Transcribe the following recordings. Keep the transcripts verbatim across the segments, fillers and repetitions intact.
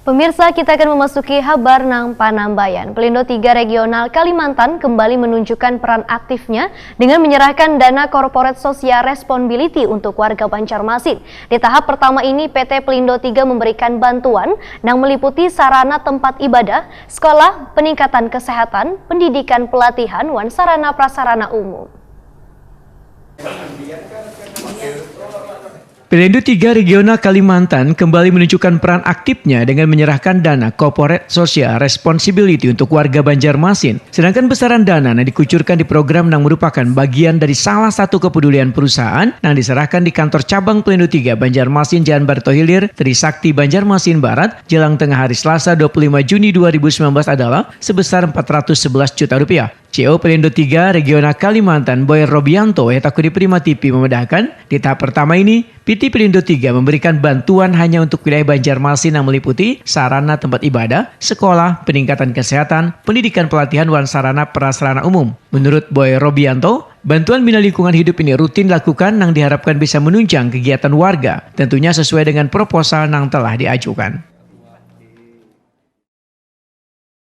Pemirsa, kita akan memasuki habar nang panambayan. Pelindo tiga Regional Kalimantan kembali menunjukkan peran aktifnya dengan menyerahkan dana Corporate Social Responsibility untuk warga Banjarmasin. Di tahap pertama ini, P T Pelindo tiga memberikan bantuan nang meliputi sarana tempat ibadah, sekolah, peningkatan kesehatan, pendidikan, pelatihan, wan sarana prasarana umum. Pelindo tiga Regional Kalimantan kembali menunjukkan peran aktifnya dengan menyerahkan dana Corporate Social Responsibility untuk warga Banjarmasin. Sedangkan besaran dana yang dikucurkan di program yang merupakan bagian dari salah satu kepedulian perusahaan yang diserahkan di kantor cabang Pelindo tiga Banjarmasin Jalan Barto Hilir, Trisakti Banjarmasin Barat, jelang tengah hari Selasa dua puluh lima Juni dua ribu sembilan belas adalah sebesar empat ratus sebelas juta rupiah. C O Pelindo tiga Regional Kalimantan Boy Robianto yang takuni Prima T V memedahkan, di tahap pertama ini, P T Pelindo tiga memberikan bantuan hanya untuk wilayah Banjarmasin yang meliputi sarana tempat ibadah, sekolah, peningkatan kesehatan, pendidikan pelatihan wan sarana prasarana umum. Menurut Boy Robianto, bantuan bina lingkungan hidup ini rutin dilakukan yang diharapkan bisa menunjang kegiatan warga, tentunya sesuai dengan proposal yang telah diajukan.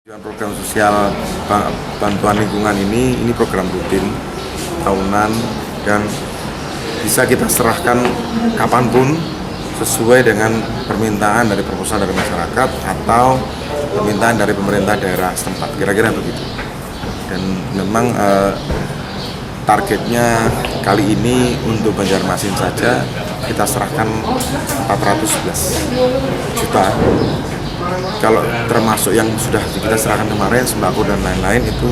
Program sosial bantuan lingkungan ini, ini program rutin tahunan dan bisa kita serahkan kapanpun sesuai dengan permintaan dari proposal dari masyarakat atau permintaan dari pemerintah daerah setempat, kira-kira begitu. Dan memang eh, targetnya kali ini untuk Banjarmasin saja kita serahkan empat ratus sebelas juta. Kalau termasuk yang sudah kita serahkan kemarin, sembako dan lain-lain, itu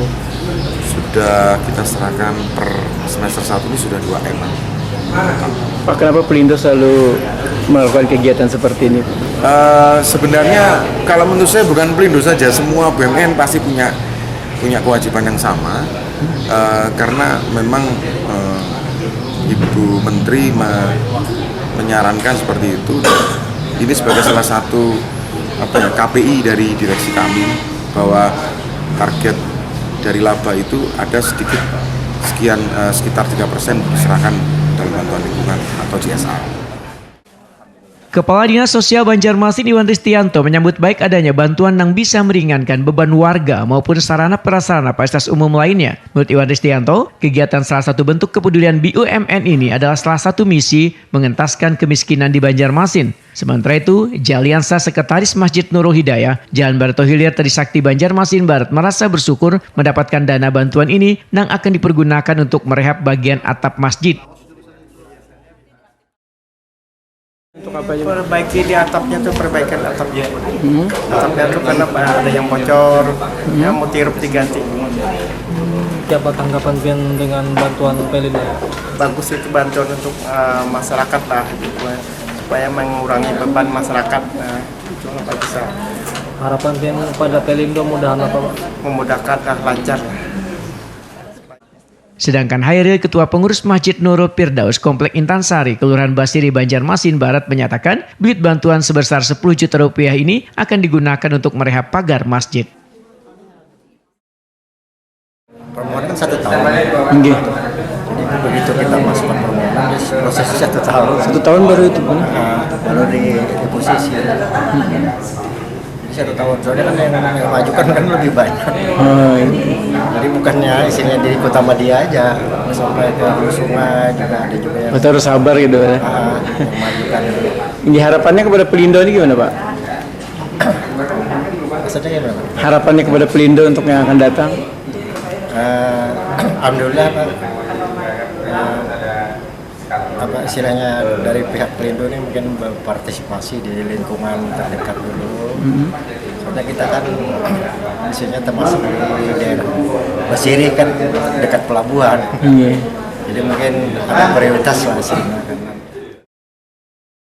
sudah kita serahkan per semester satu ini sudah dua M. Pak, kenapa Pelindo selalu melakukan kegiatan seperti ini? Uh, sebenarnya kalau menurut saya bukan Pelindo saja, semua B U M N pasti punya punya kewajiban yang sama uh, karena memang uh, Ibu Menteri me menyarankan seperti itu. Ini sebagai salah satu apa ya, K P I dari direksi kami bahwa target dari laba itu ada sedikit sekian uh, sekitar tiga persen diserahkan dalam bantuan lingkungan atau C S R. Kepala Dinas Sosial Banjarmasin Iwan Ristianto menyambut baik adanya bantuan yang bisa meringankan beban warga maupun sarana prasarana fasilitas umum lainnya. Menurut Iwan Ristianto, kegiatan salah satu bentuk kepedulian B U M N ini adalah salah satu misi mengentaskan kemiskinan di Banjarmasin. Sementara itu, Jaliansa Sekretaris Masjid Nurul Hidayah, Jalan Barto Hilir, Trisakti Banjarmasin Barat merasa bersyukur mendapatkan dana bantuan ini yang akan dipergunakan untuk merehab bagian atap masjid. Untuk apa aja? Perbaiki di atapnya tuh, perbaikan atapnya. Hmm. Atapnya tuh karena ada yang bocor, hmm. Ya mau tirup diganti. Siapa tanggapan pian dengan bantuan Pelindo? Bagus itu bantuan untuk uh, masyarakat lah, gitu, supaya mengurangi beban masyarakat. Nah, itu apa bisa. Harapan pian pada Pelindo mudahan apa, Pak? Memudahkan lah, lancar lah. Sedangkan Hairil, Ketua Pengurus Masjid Nurul Firdaus Komplek Intan Sari, Kelurahan Basiri, Banjarmasin Barat menyatakan, duit bantuan sebesar sepuluh juta rupiah ini akan digunakan untuk merehab pagar masjid. Permohonan kan satu tahun. Nggih. Jadi begitu kita masukkan permohonan, prosesnya satu tahun. Satu tahun baru itu, kan? Nah, lalu di reposisi. Hmm. Satu tahun, soalnya kan yang mengajukan kan lebih banyak. Oh, iya. Jadi bukannya isinya di Kota Madia aja, sampai ke Hulu Sungai juga ada juga yang. Berarti harus sabar gitu ya. Ah, mengajukan. Ini harapannya kepada Pelindo ini gimana, Pak? Maksudnya gimana? Harapannya kepada Pelindo untuk yang akan datang? Uh, Alhamdulillah, Pak. Uh, apa istilahnya dari pihak Pelindo ini mungkin berpartisipasi di lingkungan terdekat dulu. Mm-hmm. Karena kita kan misalnya termasuk di daerah Basiri kan dekat pelabuhan. Mm-hmm. Jadi mungkin ada prioritas lah sih.